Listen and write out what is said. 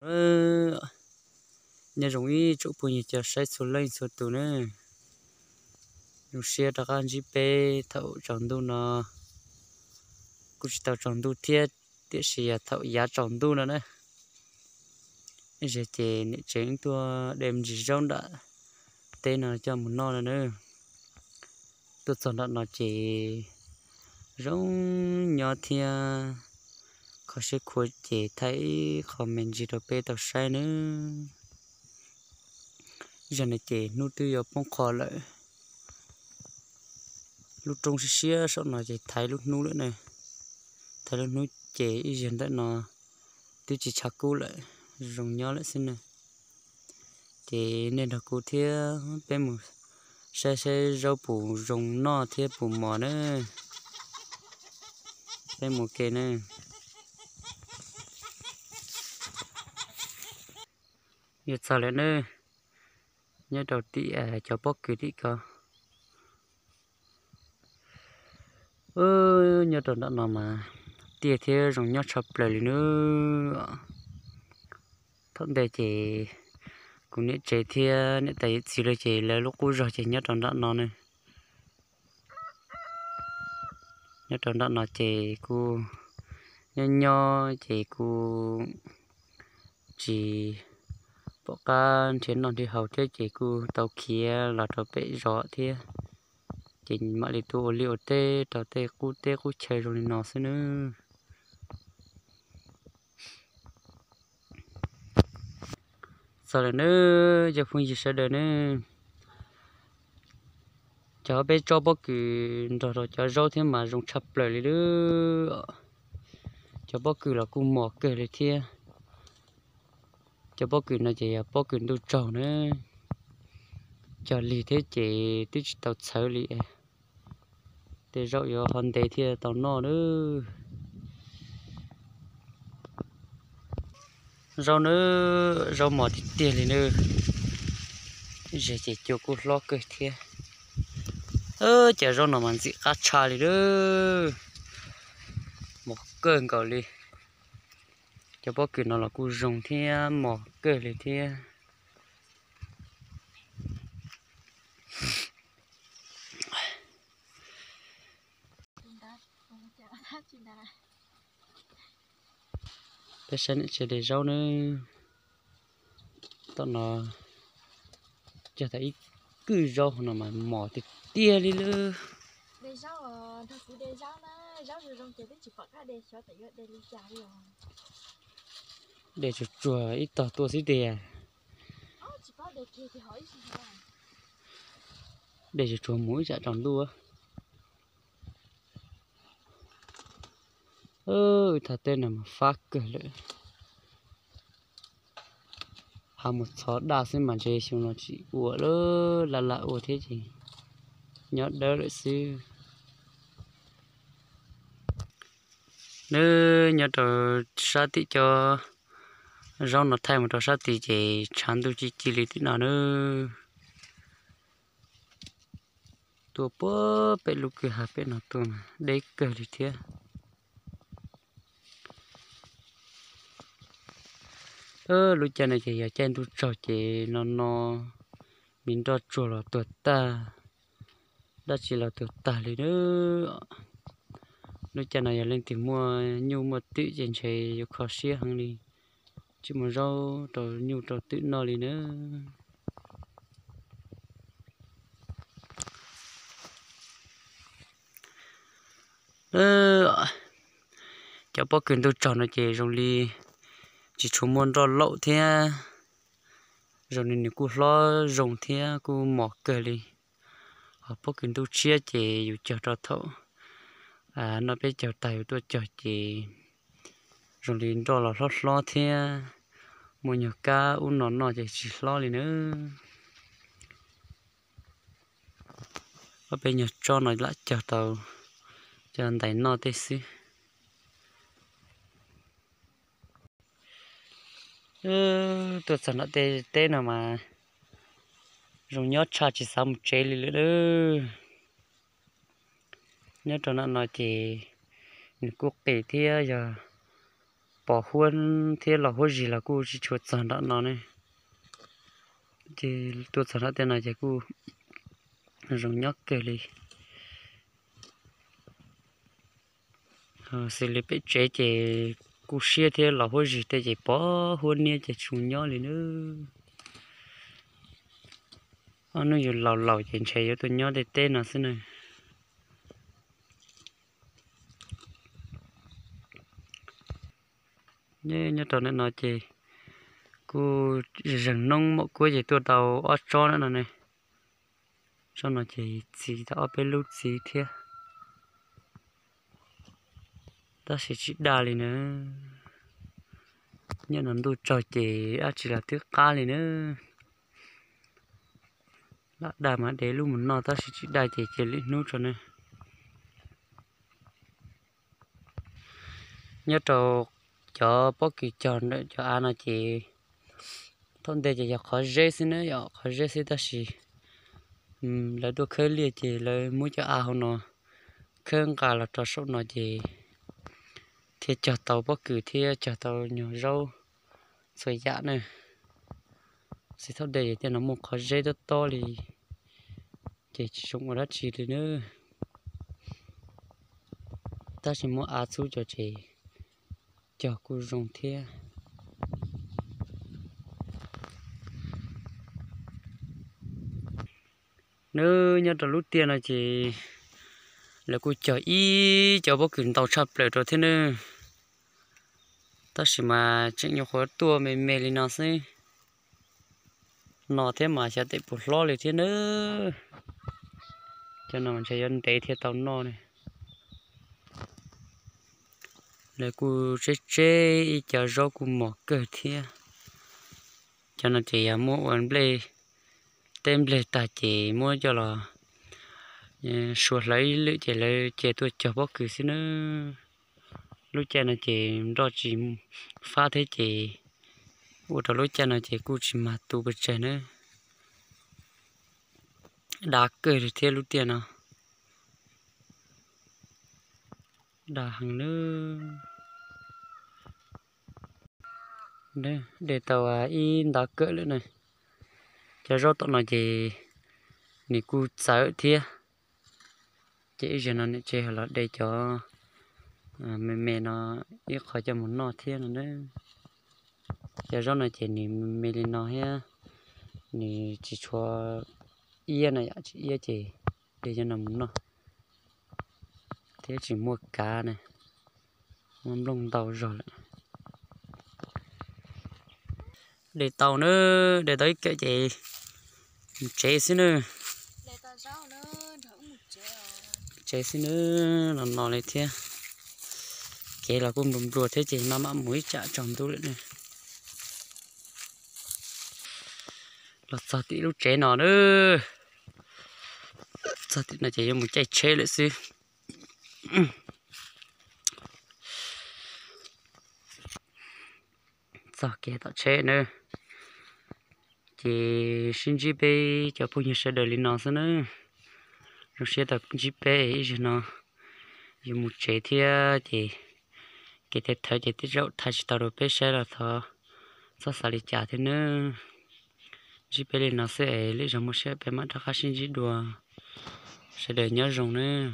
Nyob zoo ib tsoom phooj ywg cov saib txhua leej txhua tus nawb. Zoo siab rov qab ntsib peb thaum tsaus ntuj no. Kuj tsis tau tsaus ntuj thiab, tiam sis yog thaum yav tsaus ntuj no na. Ib zaug ces niam tsev tuaj de me ntsis zaub nram teb no coj mus noj no na. Tuaj txog nram no ces zoo nyob thiab, kho siab khuav ces thaij ib qho me ntsis rau peb tau saib nawb. Zaum no ces hnub twb yuav poob qho lawm. Lub roob siab siab saum no ces thaiv lub hnub lawm na. Thaiv lub hnub ces ib zaug ntawm no twb tsis tshav kub lawm, zoo nyob lawm xwb na. Ces nej nrog kuv thiab peb mus saib saib zaub puas zoo noj thiab puas mos na. Peb mus ke na. Yuav txog lawm na, nyob rau tim cov pob kws tim ko. Nyob rau nram no mas tiaj thiab zoo nyob tshaj plaws li nawb. Thaum ntej ces kuv niam tsev thiab niam tais yawm txiv lawv ces lawv lub qub zog ces nyob rau nram no na. Nyob rau nram no ces kuj nyob nyob ces kuj tsis pom qab nrhiav noj nrhiav haus thiab ces kuj tau khiav los rau pem zos thiab. Ces mam li tuaj ua liaj ua teb rau tej qub teb qub chaw zoo li no xwb nawb. Txog lawm nawb cov phooj ywg sawv daws nawb. Cov peb tsob pob kws nrog rau cov zaub thiab mas zoo tshaj plaws li lawm. Cov pob kws los kuj mos kawg li thiab. Cov pob kws no ces yog pob kws ntuj tsaug na. Cog lig thiab ces twb tsis tau txhawv li. Tej zaum yuav ho ntev thiaj tau noj nawb. Zaub nawb, zaub mos tiag tiag li nawb. Ib zaug ces cua kuj hlob kawg thiab. Cov zaub no mas ntxim qab tshaj li nawb. Mos kawg nkaus li. Cov pob kws no los kuj zoo thiab mos kawg li thiab. Peb saib niam tsev de zaub nawb. Tom no cog tau ib kwj zaub no mas mos tiag tiag li lawm. De tsuag tsuag ib tog tuaj xwb tiag. De tsuag tsuag mus ib tsam tsaus ntuj. Thaj teb no mas fab kawg lawm. Ho mus txhos daj xwb mas ntshe xyoo no tsis ua lawm, laj laj ua thiab ces nyob dawb lawm xwb. Nawb, nyob rau sab tim cov zaub no thaij mus rau sab tid ces tshav ntuj ci ci li tim no nawb. Tuaj puag pem lub kwj ha pem no tuaj mas deb kawg li thiab. Lub caij no ces yog caij ntuj tsaug ces no no me nroj tsuag los tuag tag, dab tsi los tuag tag li nawb. Lub caij no yog leej twg muaj nyuj muaj twm ces ntshe yuav kho siab heev li, tsis muaj zaub rau nyuj rau twm noj li nawb. Cov pob kws ntuj tsaug no ces zoo li tsis tshua muaj nroj laum thiab, zoo li nws kuj hlob zoo thiab kuj mos kawg li. Ho pob kws ntuj tshiab ces yus cog rau thaum noj peb caug tag yus tuaj cog ces zoo li nroj los hlob hlob thiab, muaj nyuag kab ub no noj ces tsis hlob li nawb. Ob peb nyuag tsob no lam cog tau cov ntais noj tej xwb. Tuaj txog nram tej teb no mas zoo nyob tshaj tsis xav mus tsev li lawm. Nyob rau nram no ces nws kuj qis thiab yog pos huab thiab los huab zig los kuj tsis tshua txog nram no ne. Ces tuaj txog nram tej no ces kuj zoo nyob kawg li. Xws li pem tsev ces kuj siab thiab, los huab zig tej ces pos huab niab ces tsis zoo nyob li nawb. Ob hnub yus laus laus ces ntshe yuav tuaj nyob tej teb no xwb na. Nyob rau ntawm no ces kuj zeeg noob maum kuab ces tuaj tau ob tsob na no ne. Tsob no ces txi tau ob peb lub txiv thiab, tab sis tsis daj li na. Nyob no ntuj tsaug ces dab tsi los twb qab li na. Lam daj mas de lub mus noj tab sis tsis daj ces cia li hnub tso na. Nyob rau cov pob kws cog ntawm cov av no ces thaum ntej ces yog qhov zeb xwb na, yog qhov zeb xwb tab sis lawv tuaj khawb liaj ces lawv muab cov av hauv no khawb nqa los rau saum no ces thiaj cog tau pob kws thiab cog tau nyuag zaub txhua yam na. Xws thaum ntej ces tej no muaj qhov zeb tob tob li ces tsis zoo ua dab tsi li na. Tab sis muaj av txhub cov ces cog kuj zoo thiab. Nws nyob rau lub tiaj no ces lawv kuj cog ib cov pob kws ntau tshaj plaws rau thiab nawb. Tab sis mas tseem nyuam qhuav tuaj me me li no xwb, no thiab mas xyov tes puas hlob li thiab nawb. Cov no mas ntshe yuav ntev thiaj tau noj ne. Lawv kuj tseb tseb ib co zaub kuj mos kawg thiab. Cov no ces yog muab ua nplej, teb nplej tag ces muab coj los suav hlawv ib lwm ces lawv cia tuaj cog pob kws xwb nawb. Lub caij no ces nroj tsis fab thiab ces ua rau lub caij no ces kuj tsis mag tu pes tsawg nawb. Dav kawg li thiab lub tiaj no, dav heev nawb. De tau ib ntav kawm lawm na. Cov zaub tom no ces nws kuj txawv thiab, ces ib zaug no nws tseg los de cov me me no ib qho coj mus noj thiab no na. Cov zaub no ces nws me li no thiab, nws tsis tshua iab no yom, tsis iab ces de cov no mus noj thiab tsis muaj kav na, muaj nplooj ntau zog lawm. De tau na, de tau ib kawm ces mus tsev xwb na. Tsev xwb na, no no li thiab. Kev los kuj nplua nplua thiab ces maj mam mus ib tsam tsaus ntuj lawm na. Los txog tim lub tsev no na, txog tim no ces yuav mus caij tsheb lawm xwb. Txog kev tom tsheb na, ces sib ntsib peb cov phooj ywg sawv daws li no xwb na. Zoo siab tau ntsib peb ib zaug no, yuav mus tsev thiab ces kev thawv thawv ces tej zaum thaij tsis tau rau peb saib los thov txhob xav li cas thiab nawb. Ntsib peb li no xwb es lwm zaug muaj siab peb mam rov qab sib ntsib dua. Sawv daws nyob zoo nawb.